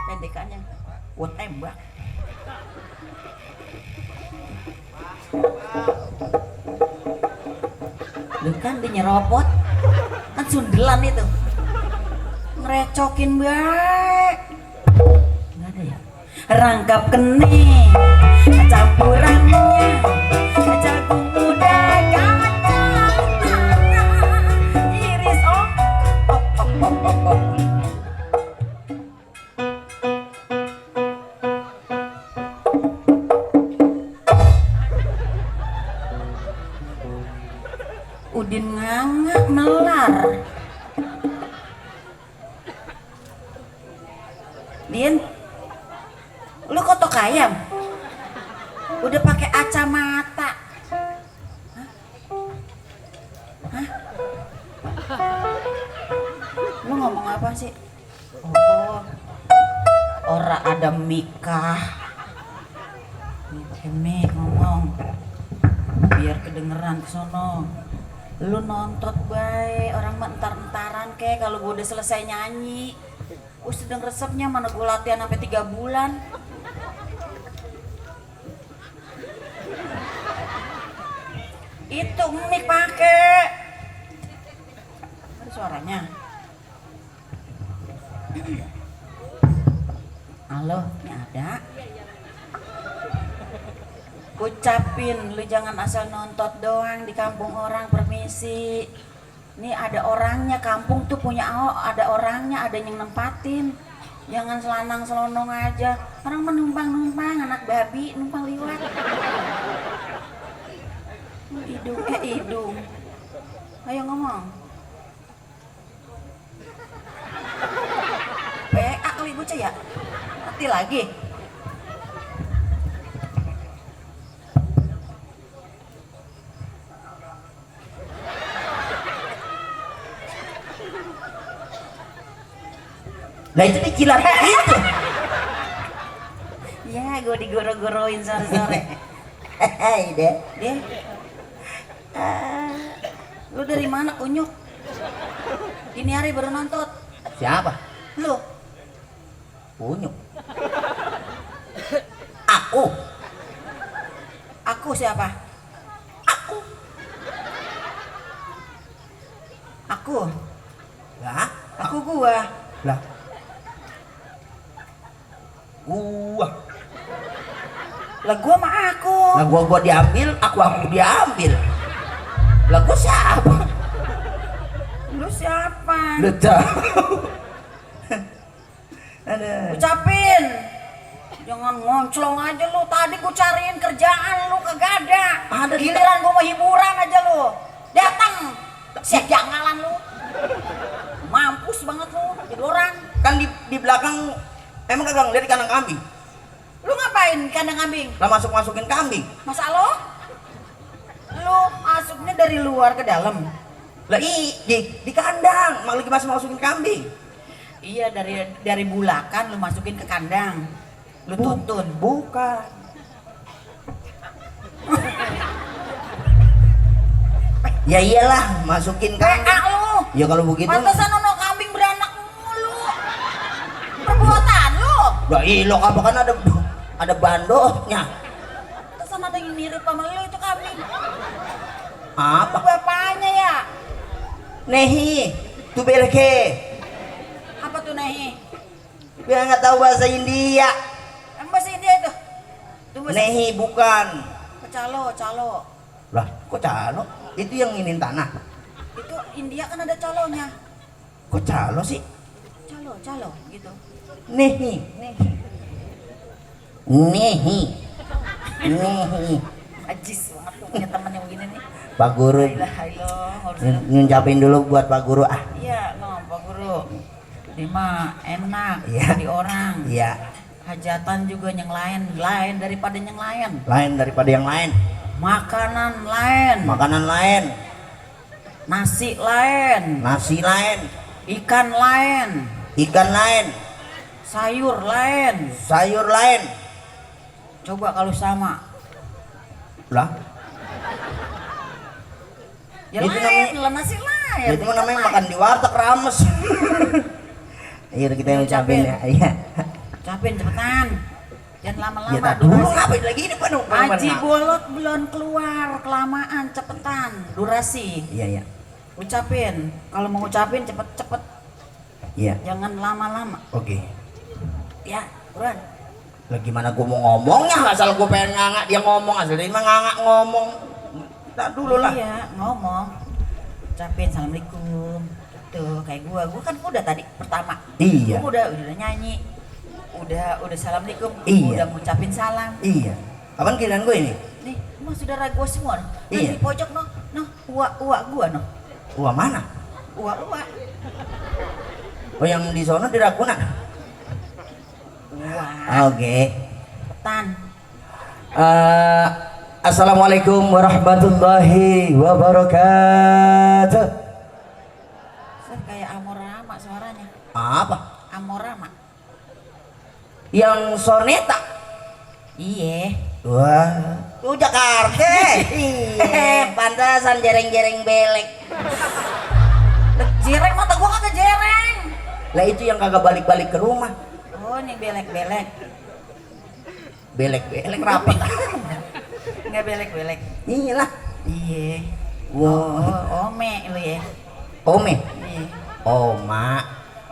pendekannya gua tembak. Lu kan dia nyerobot kan sundelan itu ngerecokin baik nggak ada ya rangkap kene campurannya jagung muda kacang tanah iris Udin nganga melar. Din, lu kotok ayam? Udah pakai kacamata? Hah? Hah? Lu ngomong apa sih? Oh, ora ada mikah. Ini pakai mic ngomong, biar kedengeran kesono. Lu nontot bae orang mah entar-entaran kayak kalau gue udah selesai nyanyi gue sedang resepnya mana gue latihan sampai 3 bulan itu mic pakai ada suaranya. Halo ini ada ucapin lu jangan asal nontot doang di kampung orang. Permisi ini ada orangnya, kampung tuh punya ada orangnya, ada yang nempatin, jangan selanang selonong aja. Orang menumpang anak babi numpang liwat hidung ayo ngomong PA kali bocah ya mati lagi. Lah itu dikilat itu. Ya, gue digoro-goroin sore-sore. Hei deh. Deh. Lu dari mana kunyuk? Ini hari baru nonton. Siapa? Lu. Punyuk. Aku. Aku siapa? Aku. Aku. Lah, Aku gua. lah. Gua. Lah gua mah aku. Lah gua diambil, aku diambil. Lah gua siapa? Lu siapa? Lu tahu. Ada. Ucapin. Jangan ngonclong aja lu. Tadi gua cariin kerjaan lu kagak ada. Ada giliran gua mau hiburan aja lu. Datang. Siap jangalan lu. Mampus banget lu jadi orang. Kan di belakang emang kagak ngeliat di kandang kambing. Lu ngapain kandang kambing? Lah masukin kambing. Masa lo? Lu masuknya dari luar ke dalam? Lah di kandang, malah lagi masukin kambing. Iya dari bulakan lu masukin ke kandang. Lu tuntun. Bukan. Ya iyalah, masukin kambing. PA lu. Ya kalau begitu. Pantesan ono kambing beranak mulu. Perbuatan lu. Lah ilok apa kan ada bandotnya. Pantesan ada yang mirip sama lu itu kambing. Apa? Bapaknya ya? Nehi, tu belke. Apa tuh Nehi? Dia nggak tahu bahasa India. Emang bahasa India itu? Tuh bahasa Nehi bukan. calo. Lah, kok calo? Itu yang nginin tanah. Itu India kan ada calonya. Kok calo sih? Calo gitu. Nehi. Nehi. Ajis banget tuh punya temen yang begini nih. Pak Guru. Ngucapin dulu buat Pak Guru ah. Iya, no, Pak Guru. Ini mah enak Iya. jadi orang. Iya. Hajatan juga yang lain daripada yang lain. Lain daripada yang lain. Makanan lain. Makanan lain. Nasi lain. Nasi lain. Ikan lain. Ikan lain. Sayur lain. Sayur lain. Coba kalau sama. Lah, Ya itu lain lah nasi lain. itu mah namanya Ikan makan di warteg rames. Iya kita yang ucapin ya. Iya. Ucapin cepetan. Jangan lama-lama. Ya tak dulu ngapain lagi ini penuh. Aji bolot belum keluar, kelamaan, cepetan. Durasi. Iya. Ucapin. Kalau mau ngucapin cepet-cepet. Iya. Jangan lama-lama. Oke. Ya, buruan. Lah gimana gua mau ngomongnya, asal gua pengen ngangak dia ngomong, asal dia mah ngangak ngomong. Tak dulu lah. Iya, ngomong. Ucapin assalamualaikum. Tuh, kayak gua kan udah tadi pertama. Iya. Gua udah nyanyi. Udah assalamualaikum. Iya. Udah ngucapin salam. Iya. Apaan kirain gua ini? Nih, semua saudara gua semua. Iya. Di pojok uak gua Wah, mana? Uak. Oh, yang di sono di Ragunan. Uak. Oke. Tan. Assalamualaikum warahmatullahi wabarakatuh. Kayak Amorama suaranya. Apa? Amorama. Yang soneta. Iya. Wah, lu Jakarta. Pantasan jereng-jereng belek. Jereng mata gua kagak jereng. Lah itu yang kagak balik-balik ke rumah. Oh, ini belek-belek. Belek-belek rapat. Enggak belek-belek. Iyalah. Iya. Wow. Oh, ome lu ya. Ome. Iya. Oma.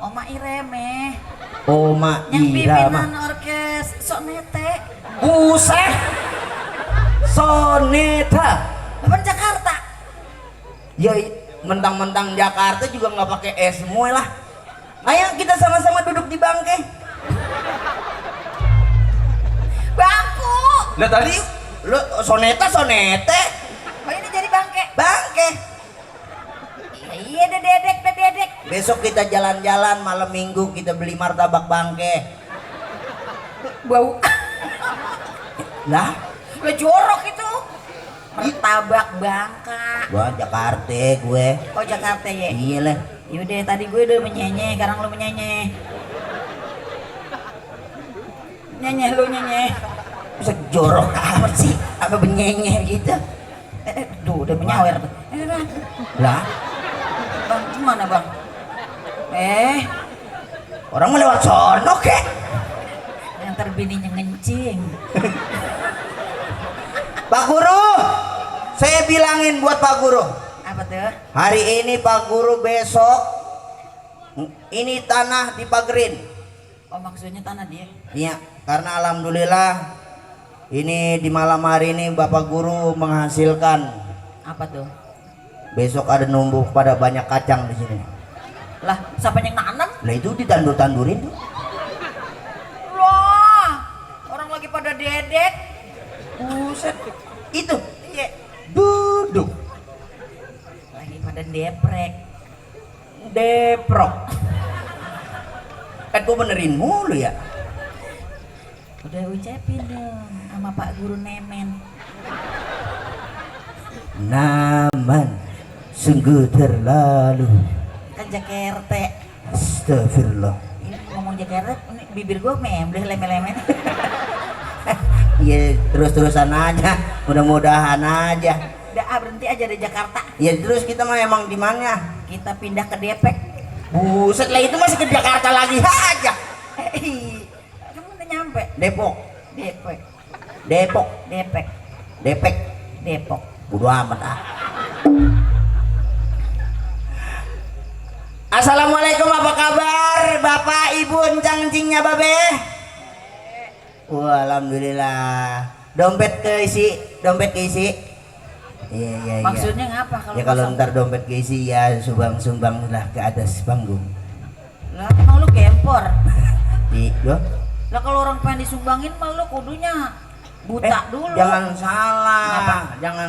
Oma Ireme. Oma Yang Irama. pimpinan orkes Sonete. Buset. Soneta. Apa Jakarta? Ya mentang-mentang Jakarta juga nggak pakai es semua lah. Ayo kita sama-sama duduk di bangke. Bangku. Lah tadi lo soneta. Oh, ini jadi bangke. Bangke. Iya, dedek. Besok kita jalan-jalan malam minggu kita beli martabak bangke. Bau. Lah, Jorok itu. Martabak Bangka. gua Jakarta gue. Oh, Jakarta ya. Iya lah. Yaudah, tadi gue udah menyenye, sekarang lu menyenye. Lu nyenye. Bisa jorok amat sih, apa benyenye gitu. Tuh udah menyawer tuh. Lah, Bang, gimana bang? orang mau lewat sono kek. Yang terbininya ngencing. Pak Guru, saya bilangin buat Pak Guru. Apa tuh? Hari ini Pak Guru, besok ini tanah dipagerin. Oh, maksudnya tanah dia. Iya, karena alhamdulillah ini di malam hari ini Bapak Guru menghasilkan. Apa tuh? Besok ada numbuk pada banyak kacang di sini. Lah, siapa yang nanam? Lah itu ditandur-tandurin tuh. Loh, orang lagi pada dedek. Buset. Itu Iya. duduk Lagi pada deprek. deprok. Kan gua benerin mulu ya. Udah ucapin dong sama Pak Guru Nemen. Naman sungguh terlalu. Kan Jakarta. Astagfirullah. Ini ngomong Jakarta, ini bibir gua membleh leme-leme. Ya terus-terusan aja, mudah-mudahan aja. Udah berhenti aja di Jakarta. Ya terus kita mah emang di mana? Kita pindah ke Depok. Buset lah, itu masih ke Jakarta lagi aja. Kamu udah nyampe Depok, Depok. Depok, Depok. Depek. Depok. Bodo amat ah. Assalamualaikum, apa kabar Bapak Ibu encang-encingnya babe? Wah, alhamdulillah. Dompet keisi. Iya. Maksudnya ngapa kalau Ya kalau kosong? ntar dompet keisi ya sumbang lah ke atas panggung. Lah emang lu gempor. Loh? Lah kalau orang pengen disumbangin mah lu kudunya buta dulu. Jangan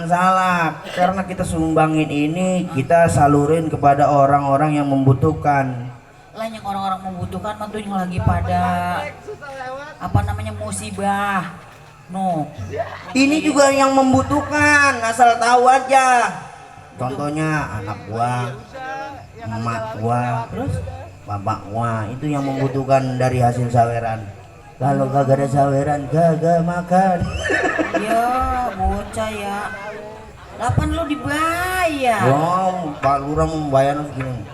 salah. Karena kita sumbangin ini kita salurin kepada orang-orang yang membutuhkan. Lah yang orang-orang membutuhkan mah tuh yang lagi pada apa namanya musibah. No. Ini juga yang membutuhkan, asal tahu aja. Contohnya anak gua, emak gua, terus bapak gua, itu yang membutuhkan dari hasil saweran. Kalau kagak ada saweran, kagak makan. Ya, bocah ya. Lapan lu dibayar. Wow, Pak Lurah membayar segini.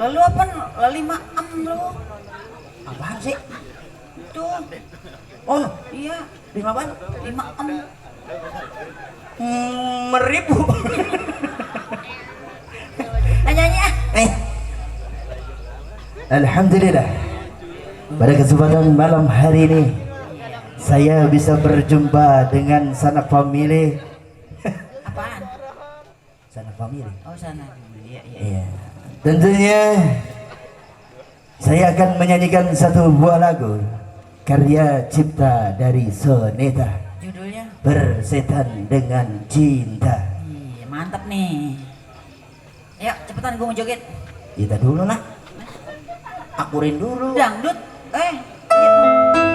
Lalu apa? Lali maem lu. Apaan sih? Tuh, Oh, no. iya, 5 apaan? 5 Meribu. nyanyi ah. Alhamdulillah, pada kesempatan malam hari ini saya bisa berjumpa dengan sanak famili. Apaan? Sana family. Oh sana. Iya iya. Iya. Tentunya saya akan menyanyikan satu buah lagu karya cipta dari Soneta, Judulnya? Bersetan dengan Cinta. Iya mantap nih. Ayo cepetan gue mau joget. Kita dulu nah. Akurin dulu. Dangdut. Iya.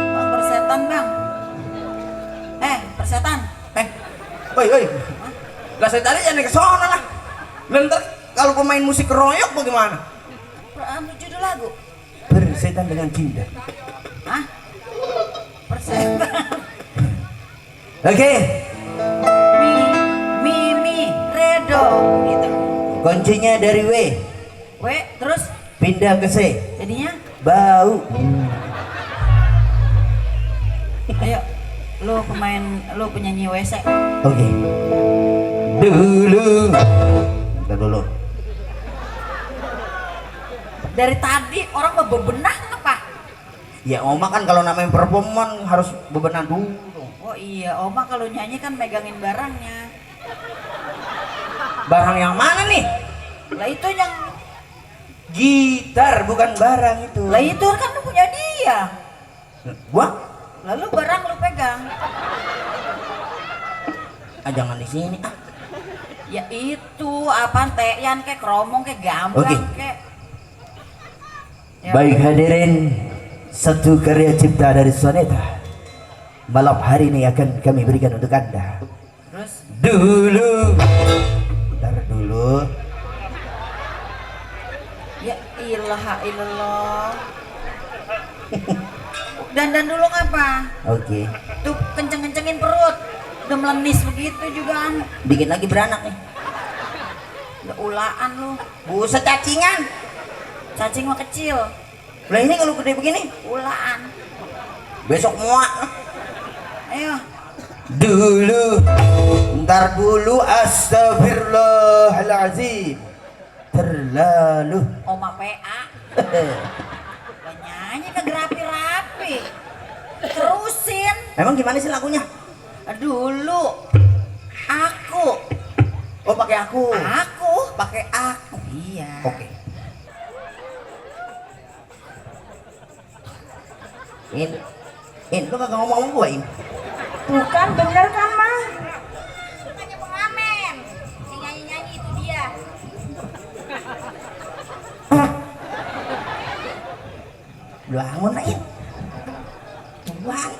Bang persetan bang. Persetan. Woi. Lah saya tadi jangan ke sono lah. Ntar kalau pemain musik keroyok bagaimana? Judul lagu. Bersetan dengan Cinta. Hah? Persetan. Oke, Mi Redo gitu. kuncinya dari W Terus pindah ke C. jadinya Bau. ayo lu penyanyi WC. Oke. Dulu. Bentar dulu. Dari tadi orang mau bebenah apa? Ya Oma kan kalau namanya performan harus bebenah dulu. Oh iya, Oma kalau nyanyi kan megangin barangnya. Barang yang mana nih? Lah itu yang Gitar bukan barang itu. lah itu kan lu punya dia. Gua? Lalu barang lu pegang. Jangan di sini. Ya itu apaan teyan kayak kromong kayak gamblang Oke. kayak. Ya. Baik hadirin, satu karya cipta dari Soneta malam hari ini akan kami berikan untuk Anda. Terus Dulu. Bentar dulu. ya ilaha illallah. Dandan dulu ngapa? Oke. Tuh kenceng-kencengin perut. Udah melenis begitu juga. Dikit lagi beranak nih. Udah ulaan lu. Buset cacingan. Cacing mah kecil. Lah ini kalau gede begini Ulaan. besok muak. Ayo. Dulu. Ntar dulu, astagfirullahaladzim. Terlalu. Oma PA. Gak nyanyi kagak rapi-rapi. Terusin. Emang gimana sih lagunya? Dulu. Aku. Oh pakai aku. Aku. Pakai aku. Iya. Oke. In, lu kagak ngomong sama gua, In. Bukan, bener kan, Mah? Bukannya pengamen, yang nyanyi-nyanyi itu dia. Bangun lah, In. Tuan.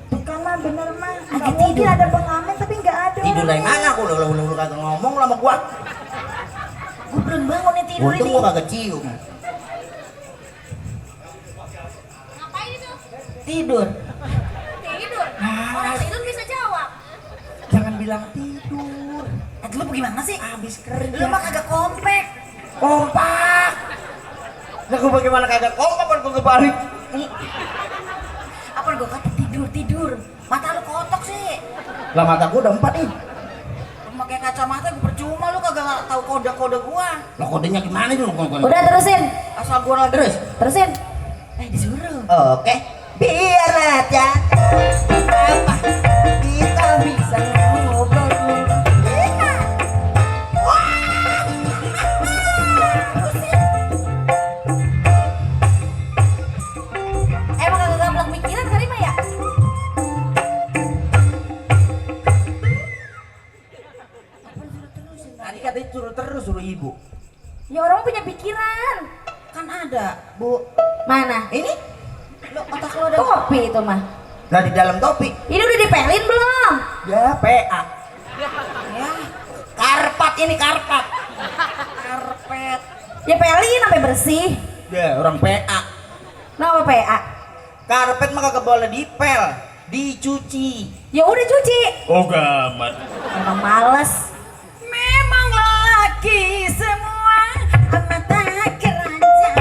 Bukan, Mah, bener, Mah. Lagi Nggak mungkin tidur. ada pengamen, tapi nggak ada. Tidur dari mana? Aku lu kagak ngomong sama gua. Gue belum bangun nih tidur Untung ini. gua kagak cium. Ngapain itu? Tidur. Tidur. Orang tidur bisa jawab. Jangan bilang tidur. Lu gimana sih? Habis Lu kerja. mah kagak kompak. Kompak. Lah gua bagaimana kagak kompak kalau gua kebalik. Apa gue kata tidur. Mata lu kotok sih. Lah mata gua udah 4, In. Lu pakai kacamata gue percuma lu kagak tahu kode-kode gua. Lah kodenya gimana itu? Udah, terusin. Asal gua lagi Terus. Terusin. disuruh. Oke. Biar aja. Apa? Kita bisa ngobrol. Emang kagak gablak pikiran kali mah ya? Tadi katanya suruh terus suruh ibu. Ya orang punya pikiran. Kan ada, Bu. Mana? Ini Lu otak lu ada Kopi itu, Mah. lah di dalam topi. Ini udah dipelin belum? Ya PA. ya Karpat ini karpat. karpet. Ya pelin sampai bersih. Ya orang PA. Nama PA. Karpet mah kagak boleh dipel, dicuci. Ya udah cuci. Oh gamat. Emang males. Memang lelaki semua amat tak keranjang.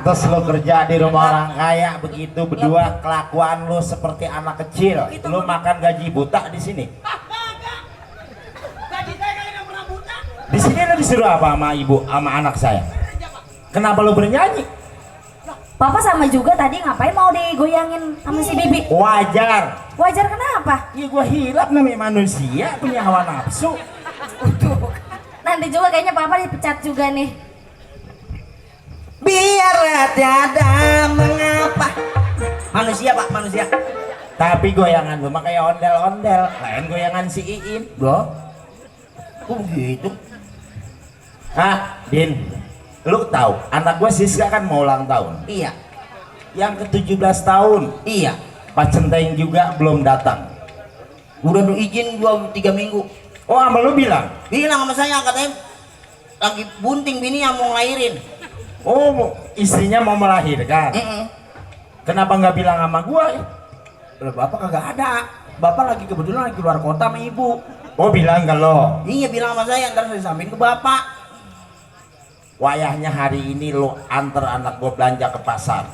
Pantes lo kerja di rumah orang kaya begitu berdua, kelakuan lo seperti anak kecil. Lo makan gaji buta di sini. Gaji saya kalian yang pernah buta. Di sini lo disuruh apa sama ibu, sama anak saya? Kenapa lo bernyanyi? Papa sama juga tadi ngapain mau digoyangin sama si Bibi? Wajar. Wajar kenapa? Ya gua hilap namanya manusia punya hawa nafsu. Nanti juga kayaknya Papa dipecat juga nih. Biarlah tiada mengapa. Manusia pak, manusia. Tapi goyangan lu mah kayak ondel-ondel, lain goyangan si Iin. Loh? Kok begitu? Hah, Din, lu tahu anak gua Siska kan mau ulang tahun. Iya, Yang ke-17 tahun. iya. Pak Centeng juga belum datang. Udah izin 2-3 minggu. Oh, sama lu bilang? Bilang sama saya katanya lagi bunting bini yang mau ngelahirin. Oh, istrinya mau melahirkan. Kenapa nggak bilang sama gua? Loh, bapak kagak ada. Bapak lagi kebetulan lagi keluar kota sama ibu. Oh, bilang ke lo. Iya bilang sama saya, ntar saya sampein ke bapak. Wayahnya hari ini lo antar anak gua belanja ke pasar.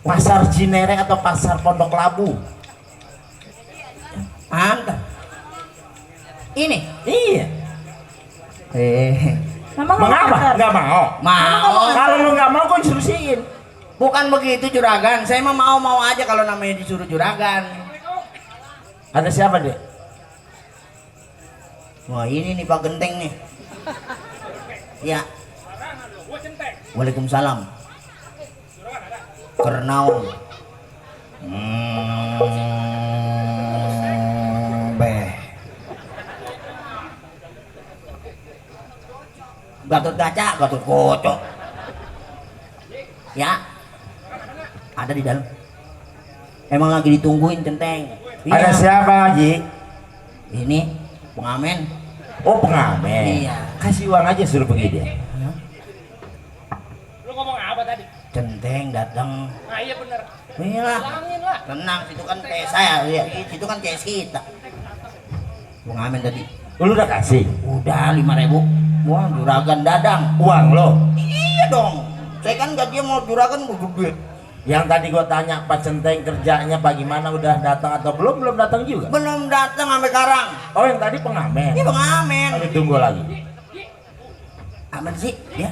Pasar Cinere atau pasar Pondok Labu? Antar. Ini. Iya. Mama Mengapa? Nggak mau. Mau. Kalau lu nggak mau, gua instruksiin. Bukan begitu juragan. Saya mah mau aja kalau namanya disuruh juragan. Ada siapa deh? Wah ini nih Pak Genteng nih. Ya. Waalaikumsalam. Kernaung. Beh. Gatot kaca, Gatot kocok. Ya. Ada di dalam. Emang lagi ditungguin Centeng. Ada siapa, Haji? Ini pengamen. Oh, pengamen. Iya. Kasih uang aja suruh pergi dia. Lu ngomong apa tadi? Centeng datang. Nah iya bener. Iyalah. Bilangin lah. Tenang, itu kan kayak saya, ya, itu kan kayak kita. Pengamen tadi. Lu udah kasih Udah 5.000. Wah, juragan dadang. uang lo? Iya dong. Saya kan gajinya mau juragan gede. Yang tadi gua tanya Pak Centeng kerjanya bagaimana, udah datang atau belum? Belum datang juga. Belum datang sampai sekarang. Oh, yang tadi pengamen. Ini pengamen. Tapi tunggu lagi. Aman sih, ya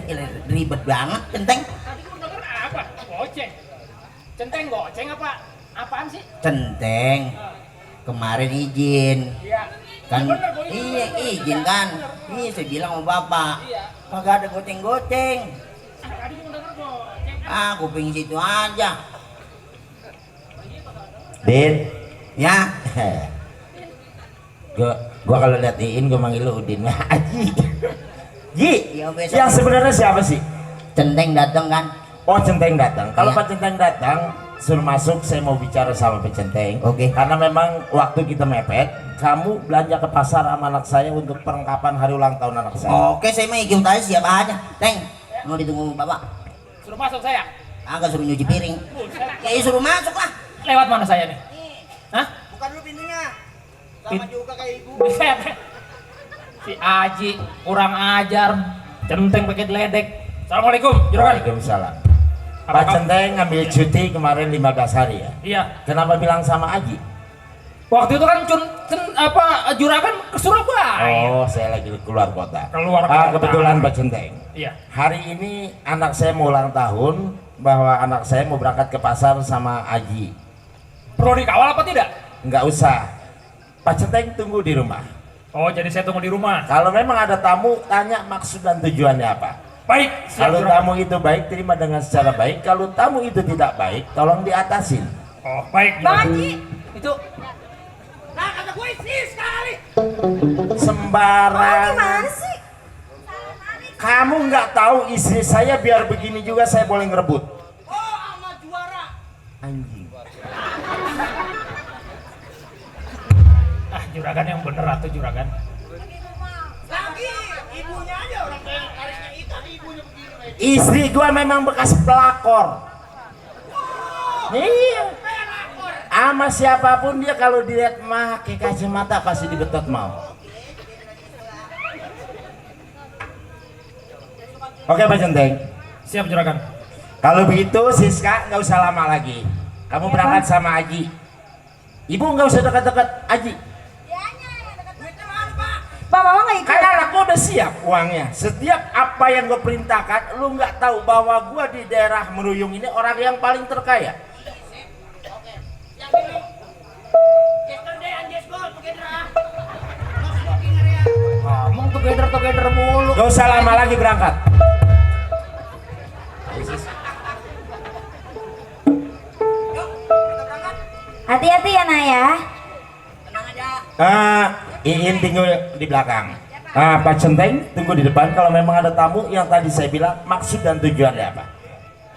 ribet banget Centeng. Tadi gua denger apa? Goceng. Centeng goceng apa? Apaan sih? Centeng. Kemarin izin. Iya. Kan Bener, gua izin. iya izin kan. Iya saya bilang sama bapak. Iya. Kagak ada goceng-goceng. Tadi gua denger goceng. Ah, kuping situ aja. Din. Ya. gua kalau lihat Iin gua manggil lu Udin. Haji. Ji. Ya, besok. Yang sebenarnya siapa sih? Centeng datang kan. Oh, Centeng datang. Kalau Iya. Pak Centeng datang, suruh masuk, saya mau bicara sama Pak Centeng. Oke. Karena memang waktu kita mepet, kamu belanja ke pasar sama anak saya untuk perlengkapan hari ulang tahun anak saya. Oke, saya mah ikut aja siapa aja. Teng, mau ditunggu bapak. Suruh masuk saya. Agak suruh nyuci piring. Ya suruh masuk lah. Lewat mana saya nih? Hah? Buka dulu pintunya. Sama juga kayak ibu. Buset. Si Aji kurang ajar. Centeng pakai ledek. Assalamualaikum, juragan. Waalaikumsalam. Apa, Pak Pak? Centeng ngambil cuti kemarin 15 hari ya. Iya. Kenapa bilang sama Aji? Waktu itu kan juragan ke Surabaya. Oh, saya lagi keluar kota. Keluar kota. Kebetulan Pak Centeng. Iya. Hari ini anak saya mau ulang tahun, bahwa anak saya mau berangkat ke pasar sama Aji. Perlu dikawal apa tidak? Nggak usah. Pak Centeng tunggu di rumah. Oh, jadi saya tunggu di rumah. Kalau memang ada tamu, tanya maksud dan tujuannya apa. Baik, siap, Kalau juragan. tamu itu baik, terima dengan secara baik. Kalau tamu itu tidak baik, tolong diatasin. Oh, baik. Bang juragan. Haji. Itu. Nah, kata gue isi sekali. Sembarang. Gimana sih? Kamu nggak tahu istri saya biar begini juga saya boleh ngerebut. Oh, sama juara. Anjing. Ah, juragan yang bener atau juragan? Lagi ibunya aja orang kayak tarisnya ikan ibunya begini. Istri gua memang bekas pelakor. Iya. Ama siapapun dia kalau dilihat pakai kacamata pasti dibetot mau. Oke Pak Centeng. Siap, juragan. Kalau begitu Siska nggak usah lama lagi. Kamu Ya, berangkat Pak. sama Aji. Ibu nggak usah dekat-dekat Aji. Pak, mama nggak ikut. Karena anakku udah siap uangnya. Setiap apa yang gue perintahkan, lu nggak tahu bahwa gue di daerah Meruyung ini orang yang paling terkaya. Ngomong together mulu. Gak usah lama lagi berangkat. Hati-hati ya Naya. Iin tinggal di belakang. Pak Centeng tunggu di depan. Kalau memang ada tamu yang tadi saya bilang maksud dan tujuannya apa.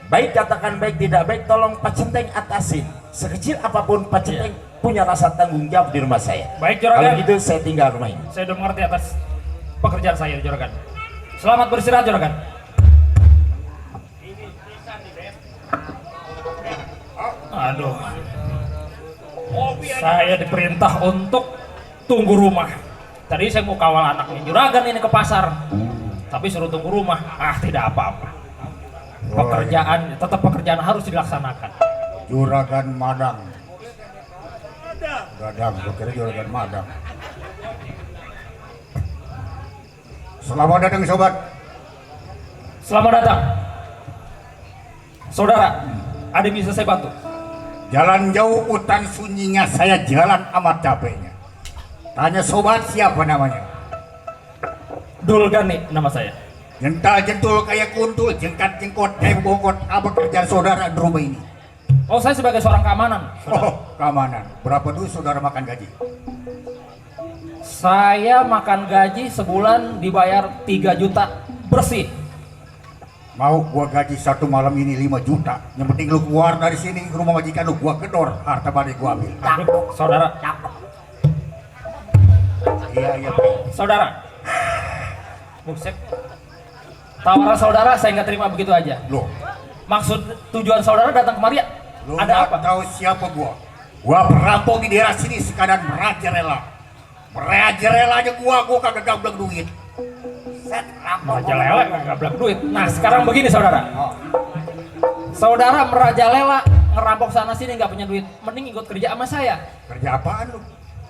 Baik katakan baik tidak baik, tolong Pak Centeng atasin. Sekecil apapun Pak Centeng punya rasa tanggung jawab di rumah saya. Baik, Kalau Juragan. gitu saya tinggal rumah ini. Saya udah mengerti atas pekerjaan saya, Juragan. Selamat beristirahat, Juragan. Aduh. Saya diperintah untuk tunggu rumah. Tadi saya mau kawal anaknya Juragan ini ke pasar. Tapi suruh tunggu rumah. Tidak apa-apa. Tetap pekerjaan harus dilaksanakan. Juragan Madang. Gadang, gue kira Juragan Madang. Selamat datang sobat. Selamat datang. Saudara, ada yang bisa saya bantu? Jalan jauh hutan sunyinya saya jalan amat capeknya. Tanya sobat siapa namanya? Dulgani nama saya. Jental jentul kayak kuntul, jengkat jengkot kayak bongkot. Apa kerjaan saudara di rumah ini? Oh, saya sebagai seorang keamanan. Saudara. Oh, keamanan. Berapa dulu saudara makan gaji? Saya makan gaji sebulan dibayar 3 juta bersih. Mau gua gaji satu malam ini 5 juta. Yang penting lu keluar dari sini ke rumah majikan lu, gua kedor, harta balik gua ambil. Aduh, saudara. Iya. Saudara. Buset. Tawaran saudara saya nggak terima begitu aja. Loh, Maksud tujuan saudara datang kemari ya? lu Ada nggak apa? tahu siapa gua? Gua perampok di daerah sini sekadar merajalela. Merajalela aja gua kagak gablek duit. Set rampok. Merajalela nggak belak duit. Nah sekarang begini saudara. Saudara merajalela ngerampok sana sini nggak punya duit. Mending ikut kerja sama saya. Kerja apaan lu?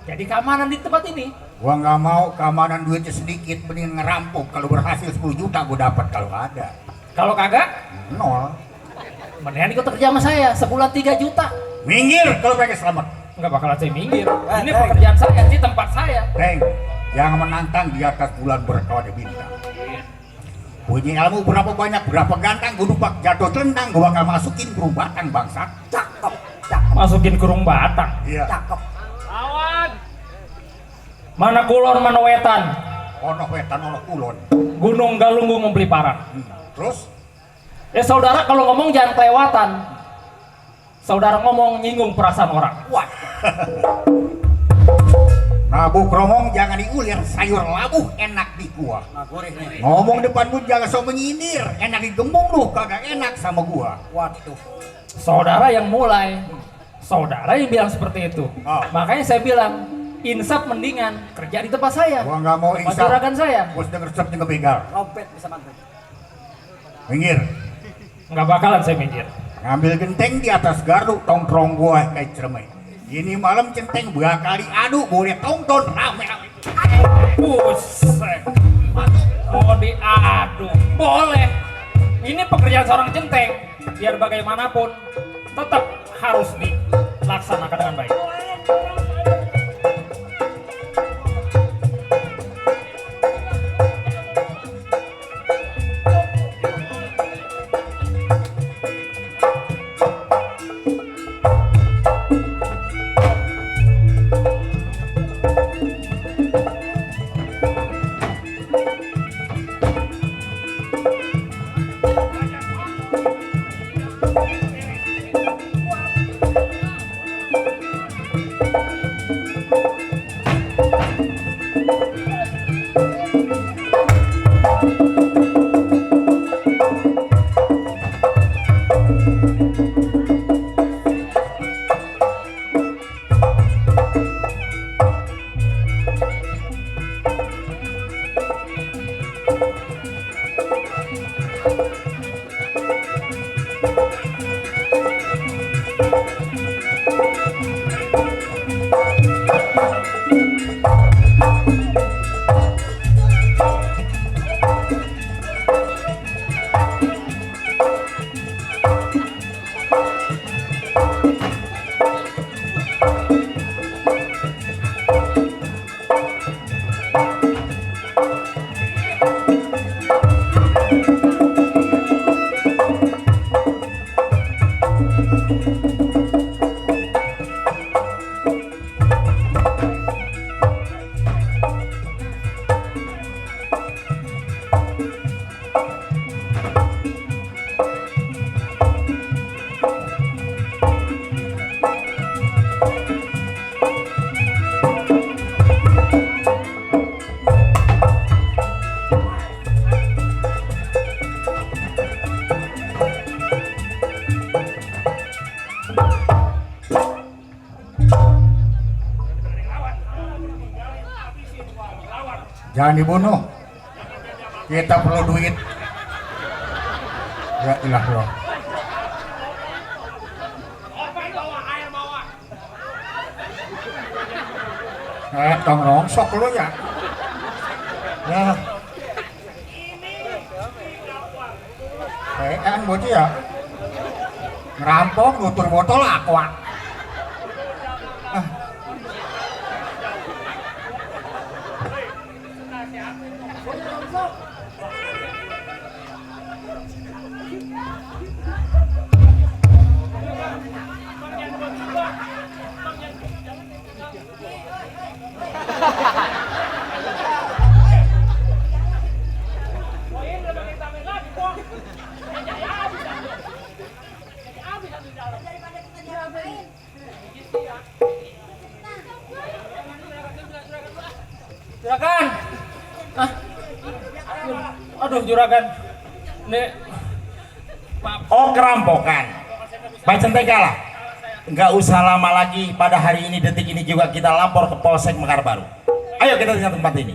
Jadi keamanan di tempat ini. Gua nggak mau keamanan duitnya sedikit, mending ngerampok. Kalau berhasil 10 juta gua dapat, kalau nggak ada Kalau kagak, nol. mendingan ikut kerja sama saya. Sebulan 3 juta. Minggir kalau pengen selamat. Nggak bakalan saya minggir. Ini pekerjaan saya, di tempat saya. Teng, jangan menantang di atas bulan berkawan bintang. Punya ilmu berapa banyak, berapa ganteng, gue numpak jatuh tendang, gue bakal masukin kurung batang bangsa. Masukin kurung batang. Iya. Mana kulon, mana wetan. Ono wetan, ono kulon. Gunung Galunggung membeli parang. Terus, Saudara kalau ngomong jangan kelewatan. Saudara ngomong nyinggung perasaan orang. wah. Nabu kromong jangan diulir, sayur labuh enak di gua. Ngomong depan lu jangan so menyindir, enak digembung lu, kagak enak sama gua. Waduh. Saudara yang mulai. Saudara yang bilang seperti itu. Oh. Makanya saya bilang, insaf mendingan kerja di tempat saya. Gua nggak mau Tempat insaf. juragan saya. Gua sudah ngeresep juga begal. Minggir. Nggak bakalan saya minggir. Ngambil genteng di atas gardu, tongkrong gua kayak cermai. Ini malam centeng bakal diadu, boleh tonton rame-rame. Buset. Mau diadu. Boleh. Ini pekerjaan seorang centeng. Biar bagaimanapun tetap harus dilaksanakan dengan baik. Jangan dibunuh. Kita perlu duit. Ya ilah loh. Dong rongsok lu ya. Ya. Kan bocah ya. Ngerampok nutur botol aqua. Juragan. Aduh juragan. Nih. Oh kerampokan. Pak Centeng kalah. Nggak usah lama lagi, pada hari ini detik ini juga kita lapor ke Polsek Mekar Baru. Ayo kita lihat tempat ini.